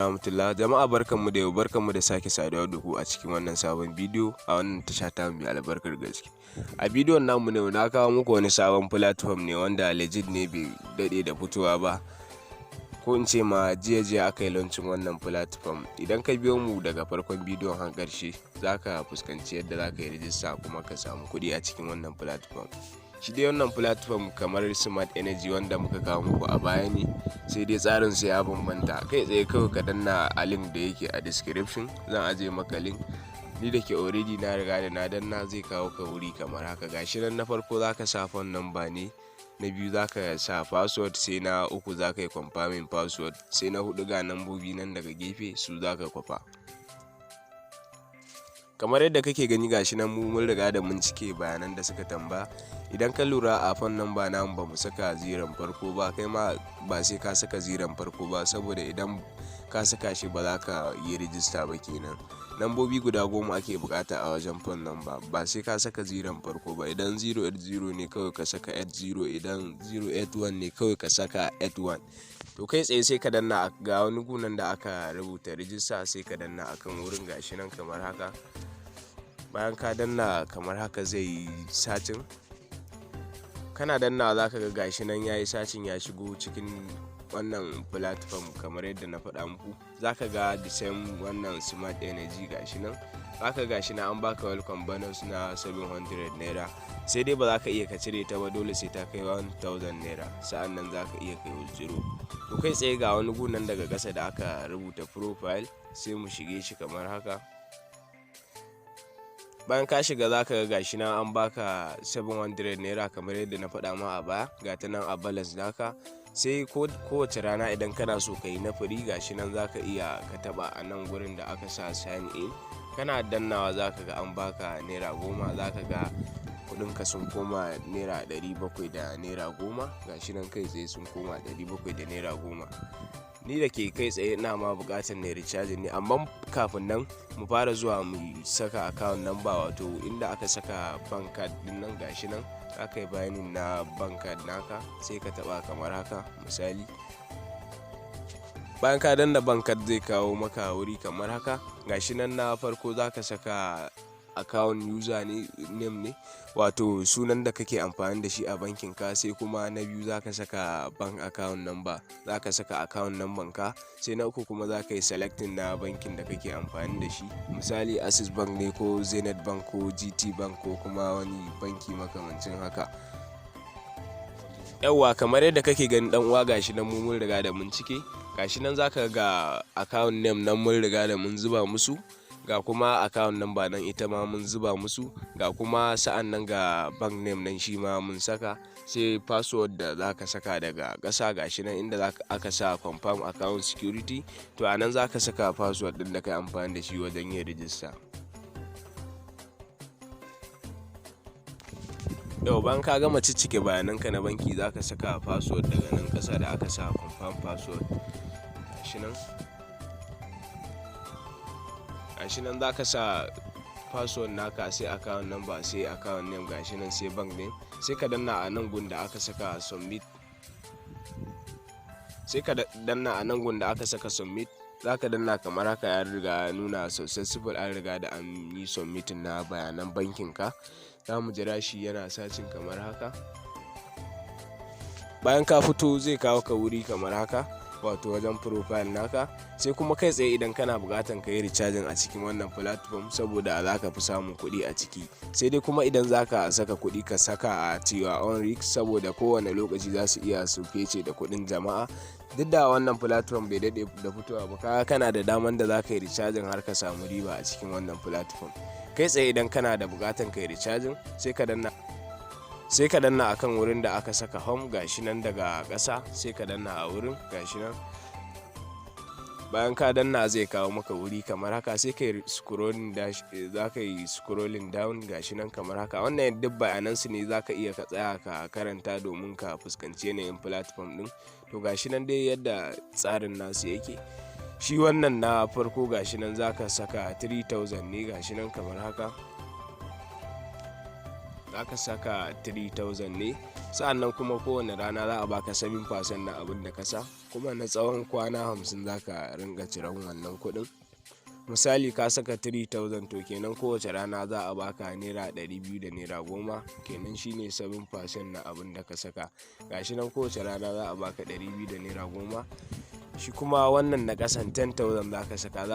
Rahmatullah. Jama'a, barkanmu da yau, barkanmu da sake saduwa da ku a cikin wannan sabon bidiyo a wannan tasha ta mai albarkar gaske. A bidiyon namu na yau, na kawo muku wani sabon platform ne wanda legit ne, bai daɗe da fitowa ba, ko in ce ma jiya jiya aka yi launching wannan platform. Idan ka biyo mu daga farkon bidiyon har ƙarshe, za ka fuskanci yadda za ka yi rijista kuma ka samu kuɗi a cikin wannan platform. Shi dai wannan platform kamar Smart Energy wanda muka kawo muku a baya ne, sai dai tsarin su ya bambanta. Kai tsaye kawai ka danna a link da yake a description, zan aje maka link. Ni da ke already na riga da na danna, zai kawo ka wuri kamar haka. Gashi nan, na farko za ka sa phone number ne, na biyu za ka sa password, sai na uku za ka yi confirming password, sai na hudu ga nambobi nan daga gefe, su za ka kwafa. Kamar yadda kake gani, gashi nan mu mun riga da mun cike bayanan da suka tambaya. Idan ka lura, a phone number namu ba mu saka zeron farko ba. Kai ma ba sai ka saka zeron farko ba, saboda idan ka saka shi ba za ka yi rijista ba kenan. Lambobi guda 10 ake bukata a wajen phone number, ba sai ka saka zeron farko ba. Idan 080 ne, kawai ka saka 80. Idan 081 ne, kawai ka saka 81. To, kai tsaye sai ka danna, ga wani gunan da aka rubuta rijista, sai ka danna akan wurin. Gashi nan kamar haka. Bayan ka danna kamar haka, zai yi searching. Kana danna, za ka ga gashi nan ya yi searching, ya shigo cikin wannan platform. Kamar yadda na faɗa muku, za ka ga the same wannan Smart Energy. Gashi nan, za ka gashi nan an baka welcome bonus na 700 naira, sai dai ba za ka iya ka cire ta ba, dole sai ta kai 1000 naira, sa'an nan za ka iya kai withdraw. To, kai tsaye ga wani gunan daga ƙasa da aka rubuta profile, sai mu shige shi kamar haka. Bayan ka shiga, za ka ga gashi nan an baka 700 naira kamar yadda na faɗa ma a baya. Ga ta nan a balance naka. Sai kowace rana idan kana so ka yi na free, gashi nan za ka iya ka taɓa a nan gurin da aka sa sign in. Kana dannawa, za ka ga an baka naira 10. Za ka ga kuɗinka sun koma ₦710. Gashi nan, kai tsaye sun koma ₦710. Ni da ke kai tsaye ina ma buƙatar na recharge ne, amma kafin nan mu fara zuwa mu saka account number, wato inda aka saka bank card din nan. Gashi nan, aka yi bayanin na bank card naka, sai ka taɓa kamar haka misali. Bayan ka danna bank card, zai kawo maka wuri kamar haka. Gashi nan, na farko za ka saka account user name ne, wato sunan da kake amfani da shi a bankin ka. Sai kuma na biyu, za ka saka bank account number, za ka saka account number ka. Sai na uku kuma, za ka yi selecting na bankin da kake amfani da shi, misali Access Bank ne ko Zenith Bank ko GT Bank ko kuma wani banki makamancin haka. Yauwa, kamar yadda kake gani, dan uwa, gashi nan mu mun riga da mun cike. Gashi nan, zaka ga account name nan mun riga da mun zuba musu, ga kuma account number nan ita ma mun zuba musu, ga kuma sa'an nan ga bank name nan shi ma mun saka. Sai password da zaka saka daga ƙasa. Gashi nan inda aka sa confirm account security, to a nan zaka saka password din da kai amfani da shi wajen yin rijista. Yau, bayan ka gama ciccike bayananka na banki, zaka saka password daga nan ƙasa da aka sa confirm password. Gashi nan, gashi nan, zaka sa password naka, sai account number, sai account name, gashi nan, sai bank name. Sai ka danna a nan gun da aka saka submit. Sai ka danna a nan gun da aka saka submit. Zaka danna kamar haka, ya riga ya nuna successful, an riga da an yi submitting na bayanan bankin ka. Za mu jira shi yana searching kamar haka. Bayan ka fito, zai kawo ka wuri kamar haka, wato wajen profile naka. Sai kuma kai tsaye idan kana buƙatan ka yi recharging a cikin wannan platform, saboda za ka fi samun kuɗi a ciki. Sai dai kuma idan za ka saka kuɗi, ka saka a your own risk, saboda kowane lokaci za su iya su fece da kuɗin jama'a. Duk da wannan platform bai daɗe da fitowa ba, kaga kana da daman da za ka yi recharging har ka samu riba a cikin wannan platform. Kai tsaye idan kana da buƙatan ka yi recharging, sai ka danna akan wurin da aka saka home. Gashi nan daga ƙasa, sai ka danna a wurin. Gashi nan, bayan ka danna, zai kawo maka wuri kamar haka. Sai ka yi scrolling dash, za ka yi scrolling down. Gashi nan kamar haka. Wannan duk bayanan su ne, za ka iya ka tsaya ka karanta domin ka fuskanci yanayin platform din. To, gashi nan dai yadda tsarin nasu yake. Shi wannan na farko, gashi nan, za ka saka 3000 ne. Gashi nan kamar haka. Za ka saka 3000 ne. Sa'annan kuma kowane rana za a baka 7% na abin da ka sa, kuma na tsawon kwana 50 za ka ringa ciran wannan kuɗin. Misali, ka saka 3000, to kenan kowace rana za a baka ₦200 da ₦10 kenan, shine 7% na abin da ka saka. Gashi nan, kowace rana za a baka 200 da ₦10. Shi kuma wannan na ƙasan, 10,000 za ka saka,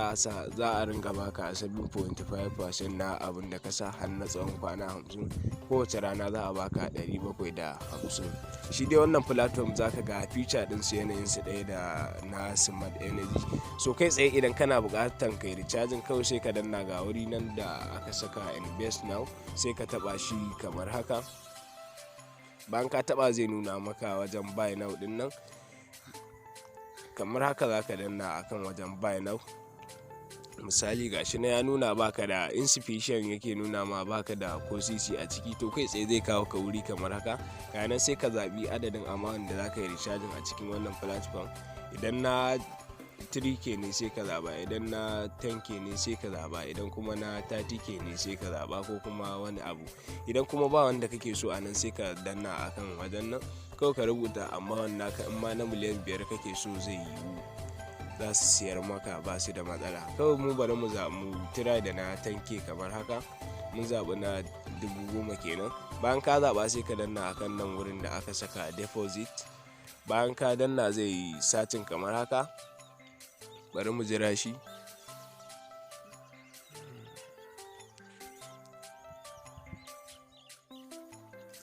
za a ringa baka 7.5% na abin da ka sa har na tsawon kwana 50. Kowace rana za a baka 750. Shi dai wannan platform, za ka ga feature ɗin su, yanayin su ɗaya da na Smart Energy. So kai tsaye, idan kana buƙatar kai recharging, kawai sai ka danna ga wuri nan da aka saka "Invest now", sai ka taɓa shi kamar haka. Bayan ka taɓa, zai nuna maka wajen "Buy now" ɗin nan kamar haka. Za ka danna akan wajen "Buy now". Misali, gashi na ya nuna baka da insufficient, yake nuna ma baka da ko sisi a ciki. To kai tsaye zai kawo ka wuri kamar haka. Ga nan, sai ka zaɓi adadin amount da za ka yi recharging a cikin wannan platform. Idan na 3K ne, sai ka zaɓa. Idan na 10K ne, sai ka zaɓa. Idan kuma na 30K ne, sai ka zaɓa, ko kuma wani abu. Idan kuma ba wanda kake so a nan, sai ka danna akan wajen nan, kawai ka rubuta amount naka. In ma na miliyan 5 kake so, zai yiwu, za su siyar maka, ba su da matsala. Kawai mu bari mu zaɓi, mu try da na 10K kamar haka. Mun zaɓi na 10,000 kenan. Bayan ka zaɓa, sai ka danna akan nan wurin da aka saka "Deposit". Bayan ka danna, zai yi searching kamar haka. Bari mu jira shi.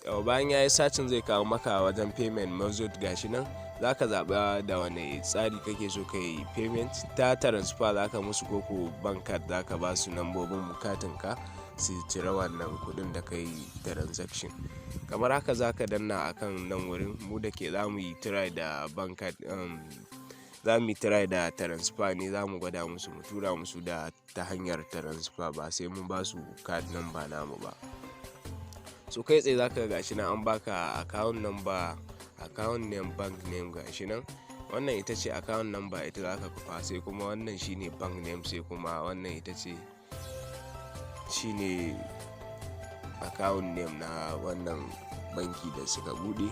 Yau bayan ya yi searching, zai kawo maka wajen payment method. Gashi nan, za ka zaɓa da wane tsari kake so ka yi payment. Ta transfer za ka musu, ko ko bank card za ka ba su nambobin katin ka su cire wannan kuɗin da ka yi transaction. Kamar haka, za ka danna akan nan wurin. Mu da ke za mu yi try da bank card, za mu yi try da transfer ne. Za mu gwada musu, mu tura musu da ta hanyar transfer, ba sai mun ba su card number namu ba. So kai tsaye za ka ga gashi nan an baka account number, account name, bank name. Gashi nan, wannan ita ce account number, ita za ka kwafa. Sai kuma wannan shine bank name, sai kuma wannan ita ce shine account name na wannan banki da suka bude.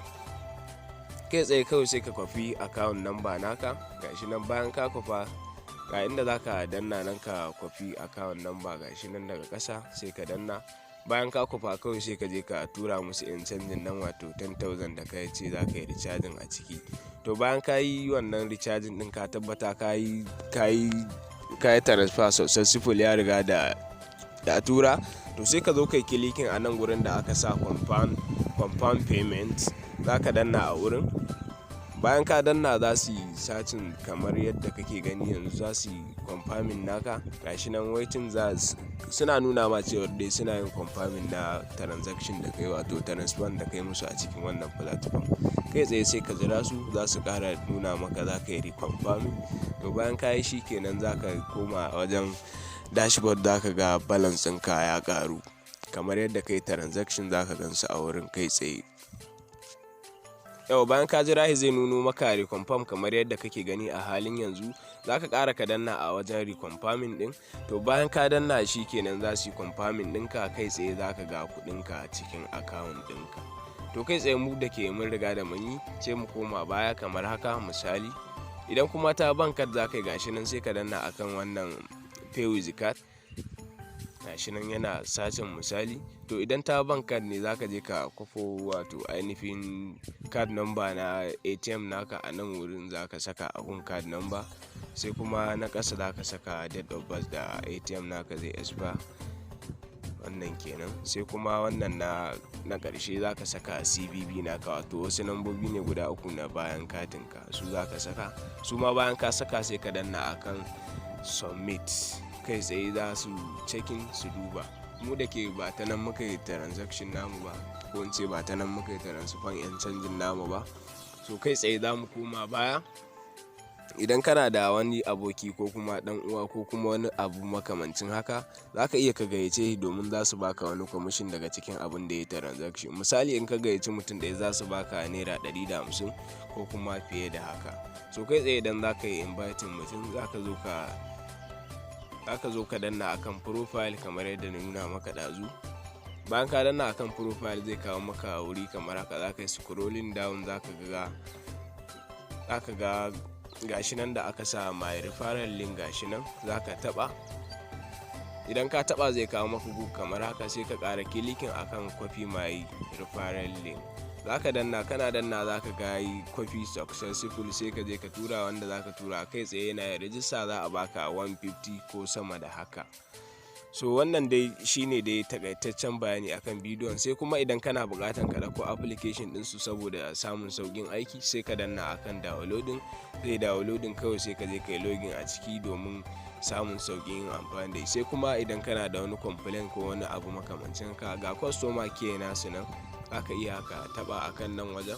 Kai tsaye kawai sai ka kwafi account number naka. Gashi nan, bayan ka kwafa, ga inda za ka danna nan ka kwafi account number. Gashi nan daga ƙasa, sai ka danna. Bayan ka kwafa, kawai sai ka je ka tura musu yan canjin nan, wato 10,000 da ka ce za ka yi recharging a ciki. To bayan ka yi wannan recharging din, ka tabbata ka yi transfer successful, ya riga da da tura. To sai ka zo kai clicking a nan gurin da aka sa "Confirm payment". Za ka danna a wurin. Bayan ka danna, za su yi searching kamar yadda kake gani yanzu. Za su yi confirming naka. Gashi nan, waiting, za suna nuna ma cewa dai suna yin confirming na transaction da kai, wato transfer da kai musu a cikin wannan platform. Kai tsaye sai ka jira su, za su kara nuna maka za ka yi reconfirming. To bayan ka yi, shi kenan, za ka koma wajen dashboard, za ka ga balance ɗinka ya ƙaru kamar yadda kai transaction, za ka gansu a wurin kai tsaye. Yau bayan ka jira shi, zai nuno maka reconfirm kamar yadda kake gani a halin yanzu. Za ka ƙara ka danna a wajen reconfirming ɗin. To bayan ka danna, shi kenan, za su yi confirming ɗinka. Kai tsaye za ka ga kuɗinka cikin account ɗinka. To kai tsaye, mu da ke mun riga da mun yi, sai mu koma baya kamar haka. Misali, idan kuma ta bank card za ka yi, gashi nan, sai ka danna akan wannan "Pay with card". Gashi nan yana searching, misali. To idan ta bank card ne, za ka je ka kwafo, wato ainihin card number na ATM naka. A nan wurin za ka saka abun card number. Sai kuma na ƙasa za ka saka date of birth da ATM naka zai expire, wannan kenan. Sai kuma wannan na ƙarshe, za ka saka CVV naka, wato wasu lambobi ne guda uku na bayan katinka, su za ka saka. Su ma bayan ka saka, sai ka danna akan "Submit". Kai tsaye za su checking, su duba. Mu da ke ba ta nan muka yi transaction namu ba, ko in ce ba ta nan muka yi transfer yan canjin namu ba, so kai tsaye za mu koma baya. Idan kana da wani aboki ko kuma dan uwa ko kuma wani abu makamancin haka, za ka iya ka gayyace shi domin za su baka wani commission daga cikin abin da ya transaction. Misali, in ka gayyaci mutum ɗaya, za su baka ₦150 ko kuma fiye da haka. So kai tsaye, idan za ka yi inviting mutum, za ka zo ka danna akan profile kamar yadda na nuna maka ɗazu. Bayan ka danna akan profile, zai kawo maka wuri kamar haka. Za ka yi scrolling down, za ka ga gashi nan da aka sa "My referral link". Gashi nan, za ka taba. Idan ka taba, zai kawo maka gu kamar haka. Sai ka ƙara clicking akan "Copy my referral link". Za ka danna. Kana danna, za ka ga yi copy successful. Sai ka je ka tura wanda za ka tura. Kai tsaye yana rijista, za a baka 150 ko sama da haka. So wannan dai shine dai takaitaccen bayani akan bidiyon. Sai kuma idan kana buƙatan ka ɗauko application ɗinsu saboda samun sauƙin aiki, sai ka danna akan downloading. Zai downloading, kawai sai ka je ka yi login a ciki domin samun sauƙin yin amfani da shi. Sai kuma idan kana da wani complaint ko wani abu makamancin ka, ga customer care nasu nan, zaka iya ka taɓa akan nan wajen,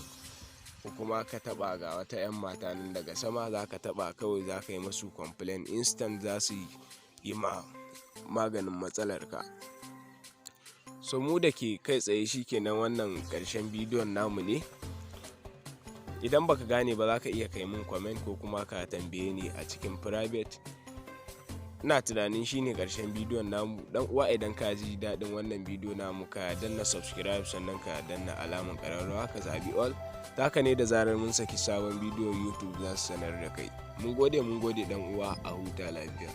ko kuma ka taɓa ga wata 'yan mata nan daga sama. Za ka taɓa kawai, za ka yi masu complaint, instant za su yi ma maganin matsalar ka. So mu da ke kai tsaye, shikenan, wannan ƙarshen bidiyon namu ne. Idan baka gane ba, za ka iya kai min comment ko kuma ka tambaye ni a cikin private. Ina tunanin shine ƙarshen bidiyon namu. Dan uwa, idan ka ji daɗin wannan bidiyo namu, ka danna subscribe, sannan ka danna alamun ƙararrawa, ka zabi all. Haka ne, da zarar mun saki sabon bidiyo, YouTube za su sanar da kai. Mun gode, mun gode dan uwa. A huta lafiya.